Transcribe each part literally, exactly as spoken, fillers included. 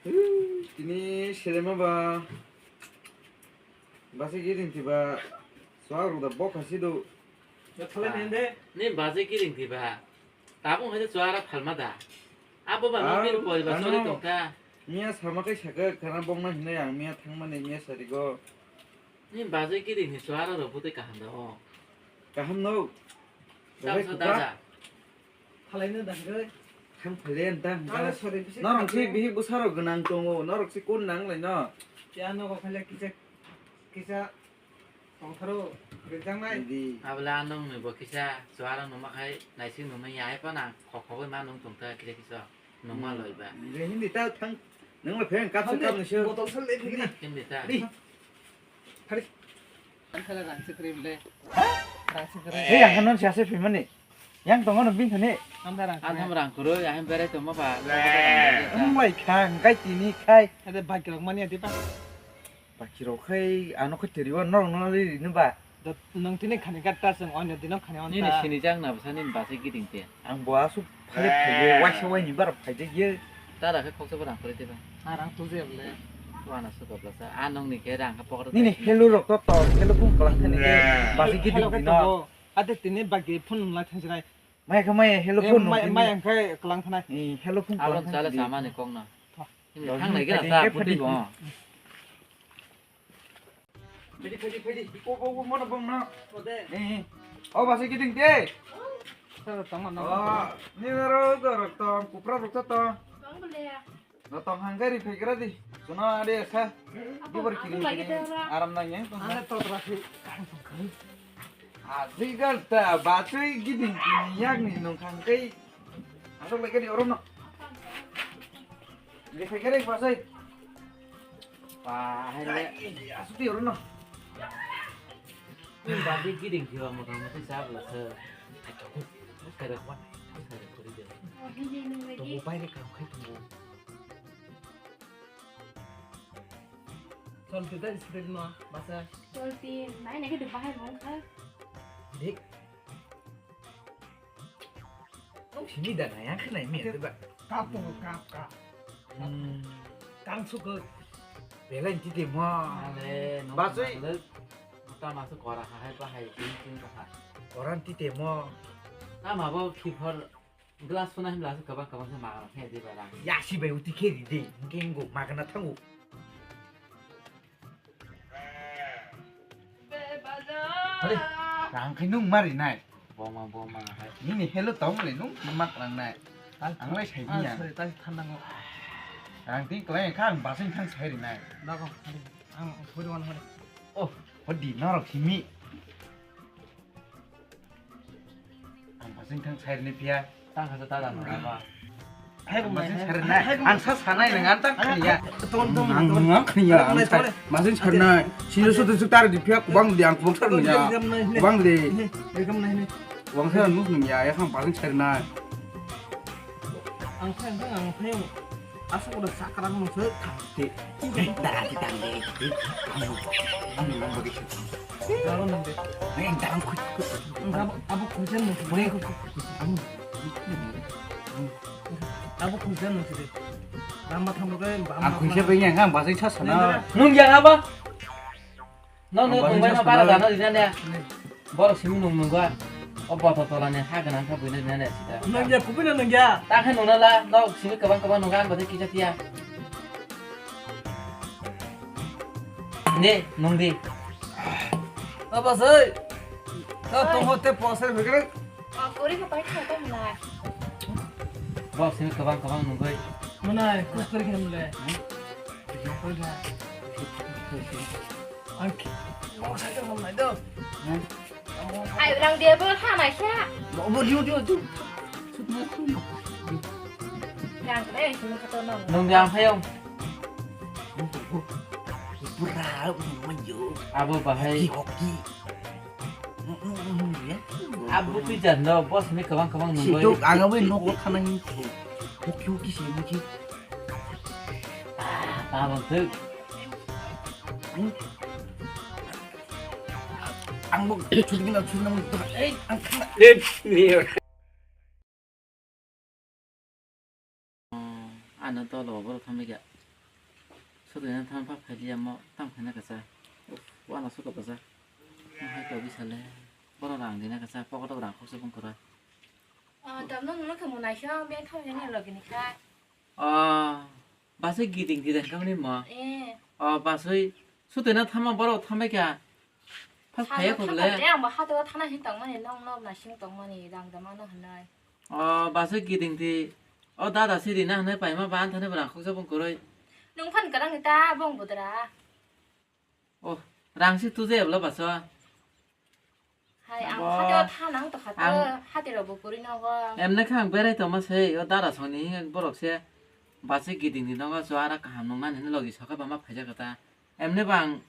Tini selema ba. Basi giring tiba. Suarok da bok hasi do. Ni basi giring tiba. Tabung hai suara phalma da. Abo ba nokni poribar sori tongkha. Miya sama kai saka kana bongna hinai ang miya thangmani miya sarigo. Ni basi giring ni suara rok butui kaham da o. Kaham no. Tamo sa daja. Phalaino da hwnkhe. Thang phailen da hwnkhe. Norok se bihi bwsarok gwnang tongo, norok se kun nang laino. Ya nogo khaile kisa kisa tongtharo rijak nai. Abole a nokni bo kisa chuarok numa khai naising numa ya hai phano ang khok khogwi ma nung tongkha kisa kisa numa loi ba. Hindi ta thang nang le pheng kap se kap ni se. Botol sal le phegina. Hindi ta. Di. Phari. Ang khala rang se krim le. Rang se krim. Hey, ang kanon siya se phimani. Yang tongo no bini thani. Ang da rang. Ang tham rang kuro, yang berai tongma ba. Ang lai kha, ang kai tini khai. Ade bike rok mani ade ba. Baki rok khai, ano khai teri wa norok no ri ri no ba. Nong tini khani kat ta seng onyo dino khani on ta. Nini sini jang na basa nini basa giting te. Ang bo asu phale phale waisa waini bar phai de ye. Ta da khai khoksa ba rang kuro te ba. Na rang tu je bole. Wana su ko blasa. A nong ni ke rang ka pokro. Nini helu rok to to helu pung klang thani ke basa giting dino. Ate tini bagi phone nung lai thang sinai. Maya khe maya hello phone nung mai ang khai klang thanai. Eh, hello phone klang thanai. Abang chala sama ni kong na. Ini thang nai kena ta putih bo. Phaidi, phaidi, phaidi. Iko bo bo mana bong na. Ode. Eh. Oh, basa giting te. Sir, tama na. Oh, ni ro do rok to, kupra rok to. Bang bole ya. No tong hang gari phai gra di. Suno ade sa. Dubor kiri. Aram nang yang to. Ane to trafi. Ajigal ta batui giding kini yak ni nung khang kai. Asok lagi di orom no. Di phai gari basai. Pa hai le. Asuk di orom no. Ni bagi giding kiwa motamoti sa bla se. Kare kwan. Kare kuri de. Tunggu pai de kam khai tunggu. Solti ta script no basa. Solti nai nai ke bahai mong kha. Dik. Nung sini da na yang khnai mi da ba. Kap to kap kap. Hmm. Kang su ko. Belai ti de mo. Ale no. Basui. Mata masu kora ha hai bahai tin tin ka ha. Koran ti de mo. Tama bo khipor. Glass suna himla aswk kwbang kwbang khe magana khe di ba rang. Yasi bai uti khe di de, hingke hingo magana thango. Hore, rang khai nung mari nai. Boma, boma hai. Nini hello tong le nung mak rang nai. Ang lai sai biya. Sorry, tang thanango. Rang tin klai kha ang basing thang sai ri nai. Dago, ang puri wan hore. Oh, hodi norok simi. Ang basing thang sai rini phiya. Tang kha ta da nang ba. Hai ko basing sai rini. Ang sa sanai nang an tang khniya. Ton ton. Ang nang khniya. Ang sai basing sai nai. Sini su tu su tar di phiya kubang di ang kubang sai rini. Kubang di. Kubang sai rini ya ya kang basing sai nai. Ang sai ang sai ang sai. Asa ko da sakra mo se thang te. Dara di tang de. Ang ang ang bagi. Daro nang de. Neng dang kut kut. Abo abo kujan nang. Boleh kut kut. Abo kujan nang sih. Lama thamro kai. Ang kuisa bengya ang basai sa sana. Nung yang apa? No, no, tongbai no para dano rina ne. Borok simi nung nungwa. O boto tola ne ha ganang kha buina rina ne sita. Nung ya kubui no nung ya. Ta khe nung la, no simi kabang kabang nung ang bade kisa tiya. Ne, nung di. Aba sai. Ta tong hote po sai begre. Kori ko pai thai ko mla. Borok simi kabang kabang nungwi. Mana kus kori khe mle. Ang moksa khe hamnai do. Ai rang dia bo thanai kha. Bo dio dio dio. Rang khe sunu khato nang. Nung dia phayo. Pura manjo. Abo bahai. Hoki hoki. Abo pizza no boss ni kabang kabang nung bai. Sidok ang abo no ko thanai. Hoki hoki se muji. Tabang thuk. Ang bo chudgina chudna mo. Ei, ang khana. Ano tolo borok thangbai kha. Sotwi na thang pha phai liya mo, tang phai na kasa. Uff, wana suka basa. Mo hai to bisa le. Boro rang di na kasa, pokoto rang khoksa bung kura. Ah, tamno nungno khe mo naisong, beng thang jani logi ni kha. Ah, basui giding giding kha ni mo. Eh. Ah, basui sotwi na thama boro thamai kha. Phas phaiya kho bole. Ang bo hato thana hin tongmani, nong nok na sing tongmani, rang da mano hinai. O, basui giding di. O, dada siri na hinai paima ba anthani bwrang khoksa bung kwrwi. Nung phan kwrang ni ta bong budra. O, rang si tuje ebla baso. Hai, ang bo hato thanang to khato, ang hati rok bo kwrwi nogo. Emne kha ang berai tongma sei, o dada soni borok se basui giding di nogo, so ara kaham nung nani logi soka bama phaijak ta. Emne bang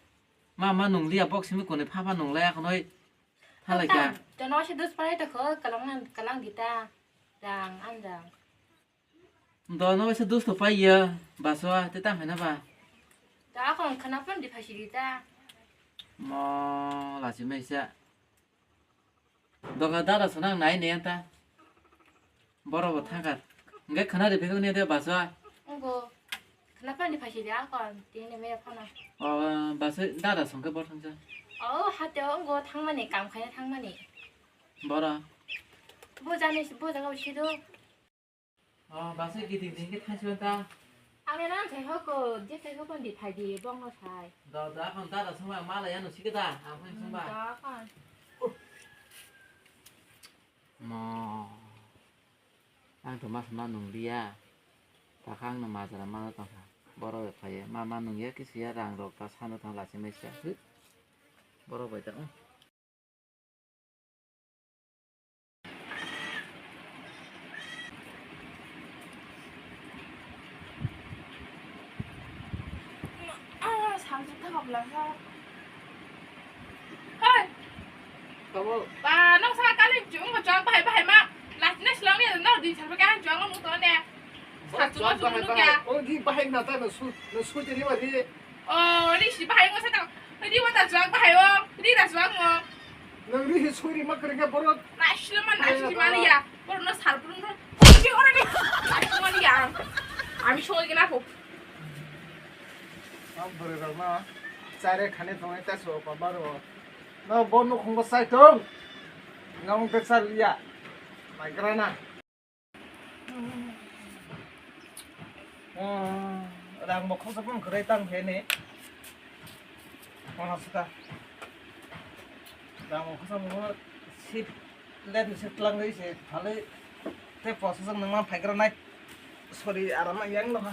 Ma, ma nung liya, bok simi koni pha pha nung laya khonoi. Halai kha. Tang, tang, no se dus pai ta kho, kalang, kalang di ta. Rang, an rang. Do no se dus to pai ya, baso a, te tang hai na ba. Ta khon khana pon di phasi di ta. Mo, la si mai sa. Doga dada swnang nai ne ta. Boro bo thangkar. Hingke khana ri phegok ni de basa. Ongo khana pani phaisi de akon tini me phano. O basa dada songke bor thangsa. O hate ongo thangmani kam khaina thangmani. Boro. Bo jani bo jaga usido. O basa giding ding ke thangsi ta. Ang nang thai hoko, je thai hoko di thai di, bong no sai. Da, da, ang da, da, sungma, ma la ya no sikita, ang phai sungba. Da, kan. Mo. Ang to mas ma nung liya. Ta khang no ma jara ma tong kha. Boro be phai, ma, ma nung ya kisi ya rang rok ta sano thang la si mai sia. Boro bai ta. Ah, samsung thangkha bwlasa. Hei! Tamo? Ba, nang sa kali chwng bo chwng bahai bahai ma. Lachina silong ni no di salba ka chwng no muto ne. Sa chwng bahai bahai. O di bahai na ta no su, no su di ma di. O, ri si bahai ngo sa ta. Ri wa ta juang bahai o. Ri da juang ngo. Nang ri hi suri ma kring ka borok. Na sila ma na si ma ya. Borok no sal pun no. Ri ora ni. Na si ma ya. Ami soi gina ko. Am bore rok no. Chare khane tong ta so pa baro. No bo no khong sai tong. Nang te sal ya. Mai grana. Rang bo khoksa phano kwrwi tang khe ni. Ono sita. Rang bo khoksa phano sip let ni sip tlang rwi se phalwi. Te process ang nang phai gra nai. Sorry, aram yang no ha.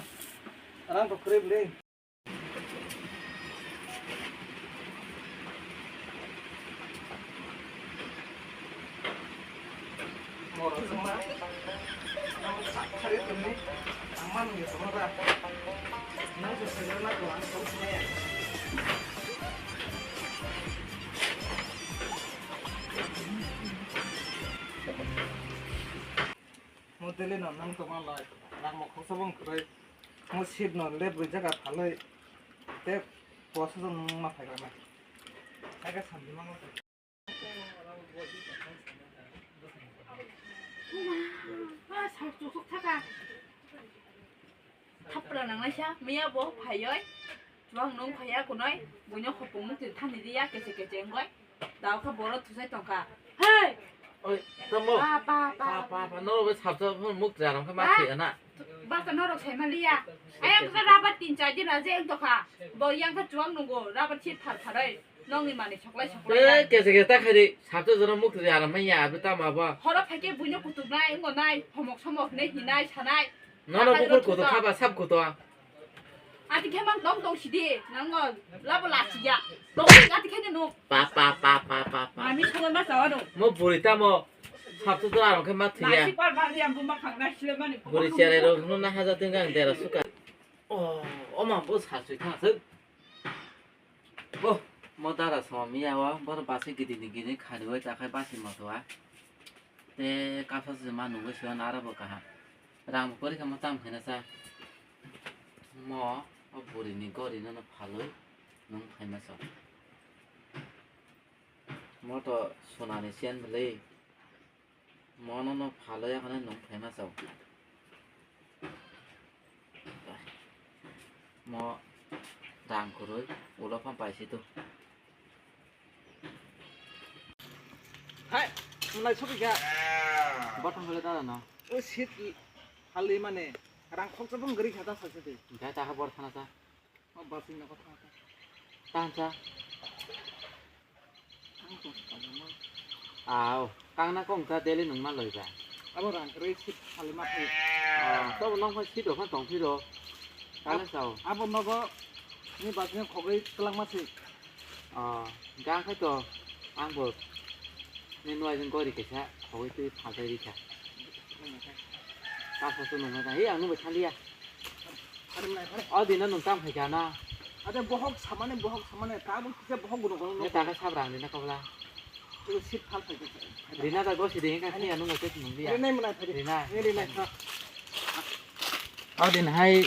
Rang bo kwrwi bwlwi. Mo dele no nang tongma lai, rang mo khoksa bong kwrwi. Mo seat no lep rwi jaga phalwi, tei post no nung ma phai rana. Hai khe samdi mango. Thapla nang naisa, miya bo phaioi. Chuang nung phaiya kunoi, buino khopung nung twi thani riya kese kese wngoi. Dao khe boro thusai tongkha. Hey! Oi, tamo. Pa, pa, pa. Pa, pa, pa, norok bai sabsa phano muk twi aram khe ma thwi ana. Bata norok sai ma liya. Ayang khe rabar tin char din aje wng tongkha. Bo yang khe chuang nungo, rabar thir thar tharoi. Nongni mani soklai soklai. Eh, kese kese ta khaidi, sabsa jono muk twi aram manya, abri tamo abo. Horo phaikhe buino kutuk nai, wngbo nai, homok somok hinai hinai sanai. Nono bukur kutuk khaba sab kutuk. Ati khe mang tong tong sidi, nango labo lasiya. Tong ati khe no. Pa, pa, pa, pa, pa, pa. Mami songo ma sawa no. Mo buri tamo. Sabtu to arong khe ma thiya. Nasi par bari ambu ma khang nasi le mani. Buri cherai rok no na haja tenggang dera suka. Oh, oma bo sa sui thang suk. Bo, mo dara so miya o, boro basi gidi ni gidi khani oi ta khai basi moto a. Te kapsa se ma nungwi sio nara bo kaha. Rang bo kori kha mo tam khaina sa. Mo, o buri ni gori no no phalwi nung phaima sa. Mo to sona ni chen bwlwi. Mo no no phalwi akhane nung phaima sa. Mo Rang kwrwi, ulo phano paisidi. Hai, mwnai sopi kha. Bothang hole dada no. O seat hali mane rang khoksa bong gari khata sa sidi. Gai ta kha bor thana sa. O basi na kotha ta. Tan sa. Ang to sa mo. Aw, kangna kong ta daily nung ma loi ba. Abo rang kwrwi seat hali ma thai. Ah, to nong phai seat rok tong phiro. Kale sao. Abo nogo ni basi khogwi twlang ma si. Ah, gang khai to ang bo ni nuai jeng gori kaisa khogwi twi phajai rikha. Kaisa se nung ma, he ang nung bai thaliya. O dino nung tang phaikha na. Ade bohok samane, bohok samane, tabuk kisa bohok gwnang gwnang. Ne ta khe sab rang rina kobla. Tei seat phal phaikha. Rina da gosi de ka thaya nung bai nung liya. Rina mwnai phai. Rina. Rina. O din hai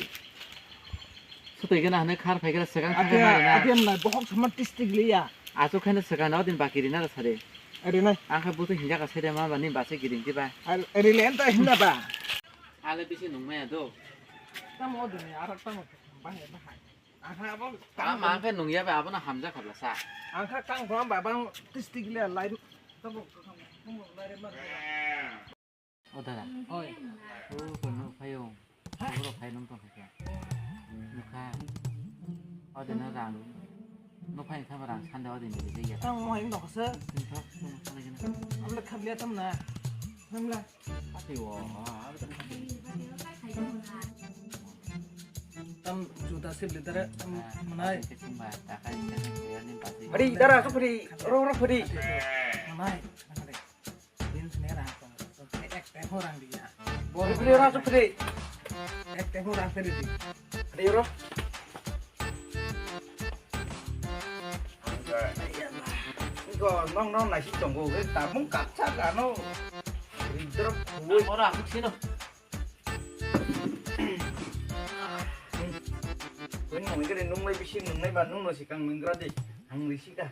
sutui gana hane khar phaikha segang thangkhe na rina. Ade mwnai bohok sama tistik liya. Achu khaina segang o din baki rina da sare. Rina. Ang khe butu hinjak ka sede ma bani base giring tiba. Rina enta hinna ba. Ale bisi nungmaya do. Tamo dini arak tamo bahai bahai. Angkha abo tamo angkhe nungya ba abono hamjak khabla sa. Angkha kang thong ba bang tistik le lai tamo lai ma. O dada. Oi. O kono phayo. Oro phai nung tong kha. Nukha. O dino rang. Nuphai thama rang sande o dini bijaya. Tamo hai nokse. Tamo sande gana. Amle khabliya tamna. Namla. Ati wo, ah, tam juta sip le dara, tam manai. Adi, dara, su pudi, ro, ro, pudi. Manai, manai. Din sini ra, ek teh orang dia. Pudi, pudi, ro, su pudi. Ek teh orang pudi. Adi, ro. Ko nong nong nasi tongo, eh, tabung kapsa gano. Ridro kuwi. Ora, aku sino. Kuwi nong ini nung lai bisi nung lai ba nung no sikang nung grade. Ang risi ka.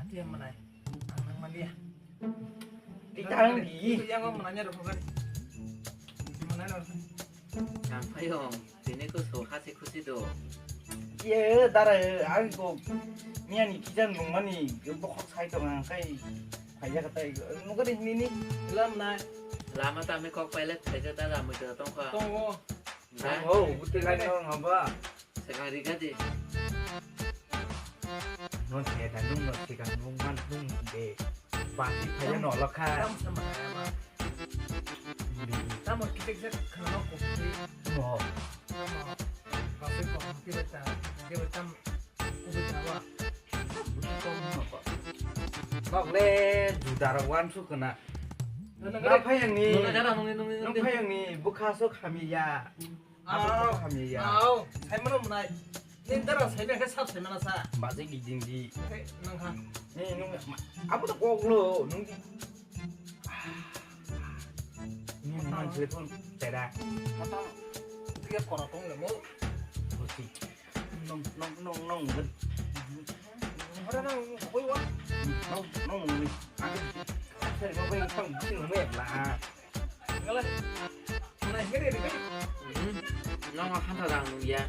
Ati yang mana? Ang nang mandi ya. Kita ang di. Itu yang kau menanya dong kan? Menanya dong. Sampai dong. Tini ko so hasi khusi do. Ye, dara, ang ko miya ni kijan rung mani, bokhok sai tong ang kai, phaiya ka tai, nugari nini. Lam na. Lama ta mi kok paile phaija ta lam ta tong kha. Tongo. Tongo, buti lai no ngaba. Sekarang riga di. No se da nung no se ka nung man nung de. Basi phaiya no lokha. Tam sama kaya ma. Tamo kitek jek khana ko kri. Mo. Tamo. Basi ko kitek ta, kitek tam. Ko ta wa. Nok le juda rok wan su kana. Na phayang ni. Nung na jara nung ni, nung ni, nung ni. Nung phayang ni bukha so khami ya. Abo ko hamya ya. Au, saimano mwnai. Nini dara saimya khe sab saimana sa. Bajik giding di. Khe nang kha. Ni nung abo to koklo nung di. Ni man telephone tera. Kata tiga kora tong le mo. Bosi. Nong nong nong nong. Ora nang koi wa. Nong nong ni. Ake sari mo bai thang bisi nung me la. Ngale. Mana ngere de. Hmm. Nong ma khanta dang nung ya.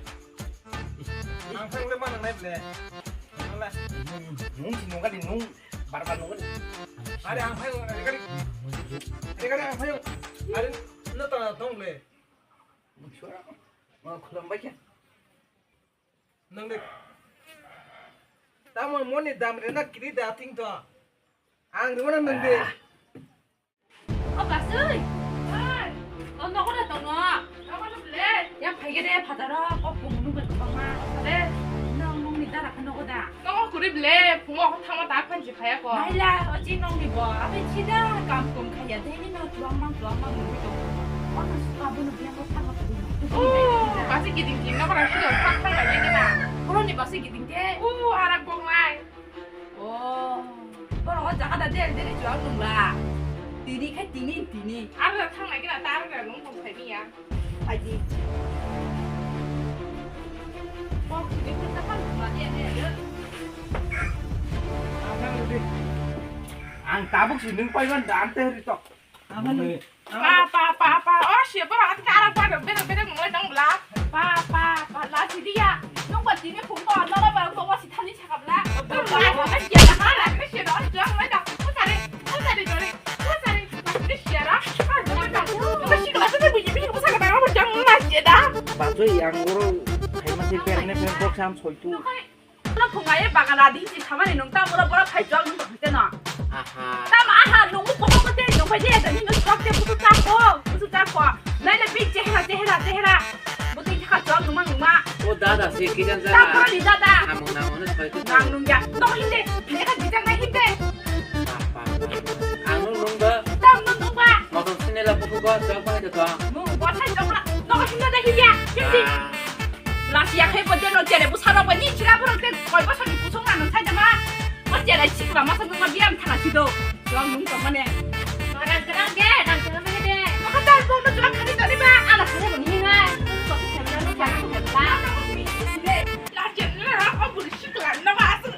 Ang thang le mana nai ble. Ngale. Nung si nung kali nung bar bar nung kali. Are ang phai ngare kali. Are kali ang phai. Are no ta tong ble. Mo khulam bai kya. Nang de. Tamo moni dam re na kiri da ting to. Ang re na nang de. O Basui! Oi! O nogo da tongo? Nogo no ble? Yang phai gede phataro kok bung nungkhe kwbangma. Ble? Nong nongni dara khe nogo da? Nogo kwrwi ble, phungo khe thangma ta khan si phaya ko. Naila, o chi nongni bo, abe chida kam kum khaya, deni no tuang mang tuang mang nungwi tongo. Ono abono biyango thangma kwrwi. O, basi giding giding nogo rang silo thang thang bai gina. Boroni basi giding khe. O, arak bok nai. Oh, borok o jaga da deri deri chuak nung la. Tini khai tini tini. Aro da thang nai gina ta aro da nung tong sai miya. Phaidi. Bok tini khai ta phan nung la de de de. Ang tabuk si nung paiman dan te ri tok. Ang nung. Pa, pa, pa, pa. O, siya pa, ati ka arang pa, bere, bere, ngoi tong bla. Pa, pa, pa, la si dia. Nung ba tini phung ba, no, Joi, ang oro phaima se berene phen box am soitu. Ano phungai bagan adi hinti samani nung ta bora bora phai jol nung hite no. Aha. Tam aha nung ko ko te nung phai je da ni nung sok te butu ta ko, butu ta ko. Nai le bi chehra, chehra, chehra. Butu kha jol nung ma nung ma. O dada se kijan ja. Ta ko ni dada. Amung na ono soitu. Nang nung ya. No hinde, ne ka dijak na hinde. Apa, apa. Ang nung nung ba. Tam nung nung ba. Motor sini la buku ba, jok ba hide to. Nung ba thai jok la. No hinde da hinde. Hinde. Ah. Lachiya khe bo jeno jere bwsarok bai ni chira borok tei koi bosor ni kusung na nung thai jama. O jere sikla masa nung ma biyam thana sido. Jong nung tong mane. Rang kerang ge, rang kerang ge de. Maka tar bo no jong khani tani ba. Ala khani bo ni ngai. Ko ko khani no khani khani ba. Lachiya na o buri sikla no ba asu.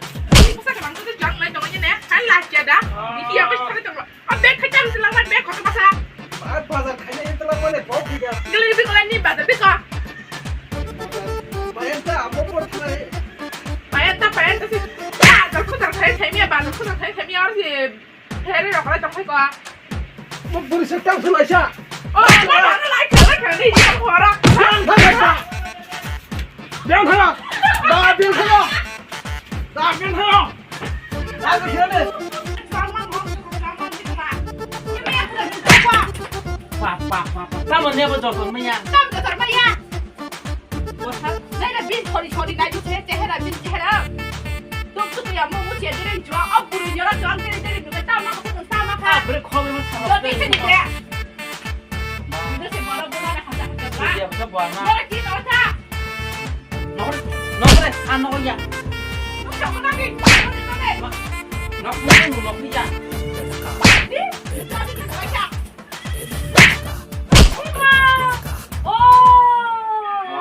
Ni bwsa ka bang ko jong nai tong ni ne. Hai lachiya da. Ni ki ya bwsa khani tong. O bag khai chang se langmani bag kotor masa. Ba bazar khaina ito langmani bo thik ya. Gili bi gila ni bazar bi ko. Bayar ta amo por thai. Bayar ta, bayar ta se. Bazar khudar khai khai mi, bazar khudar khai khai mi, or se phere rok lai tong khai ko. Mo buri se tang sulai sa. O, lai lai lai lai lai ni ko hora. Tang khai sa. Biang thayo! Da biang thayo! Da biang thayo! Da biang thayo de! Pa, pa, pa, pa. Tamo nebo joton maya. Wasa, nai na bin thori thori nai bin chehra, chehra bin chehra. Tuk tuk ya mo mo che dire jua, o buru jora jua dire dire duka ta ma ko ta ma ka. Ah, bre khobe ma thama. Jodi se ni de. Nokre, nokre, ah, nokre ya. Nokre, nokre ya.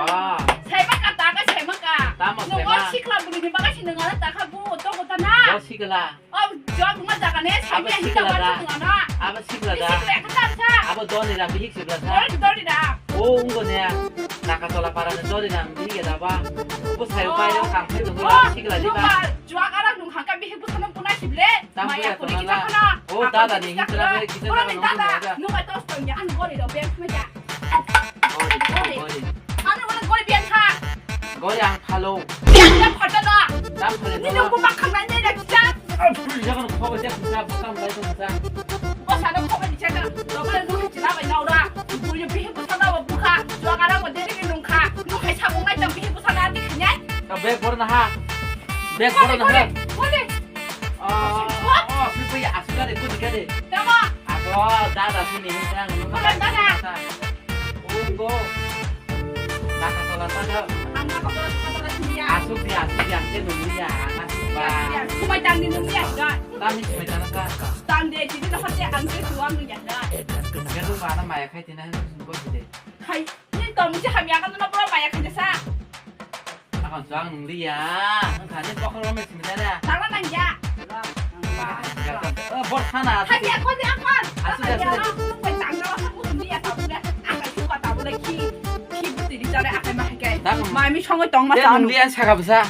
Ah. Tamo nung o sema. Sikla bwrwi ni bagwi se nung ano takha bu to kota na. Bo sikla. O jok ma jaga ne, abo saiya sikla hinta da. Manu ano. Abo sikla da. Bisi kle kata sa. Abo doni da, bihik sikla sa. Doni, doni da. O ungo ne, Nakatola para ne doni da, bihik da ba. Bo sayo pai ro kam khe dungo, o, sikla di ba. Nung ba, juak arang nung hangka bihik bwsano puna sible. Tam maya buya kuri tona kita la. Kono. O dada ni hitra be kita. Kono na ni dada. Nung ba tos tong ya, ang gori do beng kma ya. Gori, gori. Ano wala gori biang kha. Gori ang phalo. Biang kha phalo da. Tam phalo. Ni nung buka khanai nai da kisa. Jagan khobo se kisa, buka mulai to kisa. O sana khobo ni chana. Dokan nung chila bai nau da. Bui bihi busa da buka. Dokan ko deri ni nung kha. Nung khai sabung nai tam bihi busa da di khanyai. Ka bag bor na ha. Bag bor na ha. Kode. Oh, oh, sipui asuka de, kudi kade. Tama. Ako, dada sini, yang. Kode dada. Unggo. Nakatola ta do. Ang nakatola ta do sini ya. Asuk di, asuk di, ang te nungli ya, ang asuk ba. Ya, ya. Sumai tang di nungli ya, ga. Tami sumai tang ta. Tang de, jadi dapat ya, ang te suam ya, ga. Galu mana maya khai tina, sungko side. Hai, ni kamu sih kami akan nama pura maya kerja sa. Ako juang nungli ya. Ang kani pokok lo mes mita da. Tang na nang ya. Ba, ya. Eh, bor sana. Hai, ya, kon ya, kon. Asu, asu, asu. Aku nung bai tang na, aku nung ya, tabu da. Aku suka tabu da, ki, ki buti di jare, aku mah kai. Tang. Mami songo tong ma. Dia tang. Nungli yang saka besa.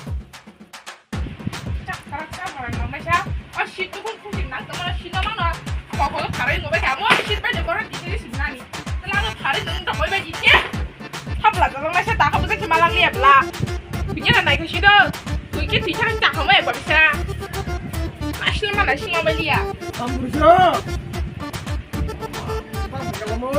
Chak, chak, chak, orang nang masa. Oh, shit, tu pun pusing nang, teman shit nama na. Apa, apa, karai ngobai kamu, shit pada orang di sini sebenarnya. Telah ada hari nung tak ngobai di sini. Hapla jalo masa tak apa sih malang lihat lah. Punya na naik ke situ. Kui ke tiga tak kamu ya, bisa. Asli mana sih ngobai dia? Ambuja. Pas kamu.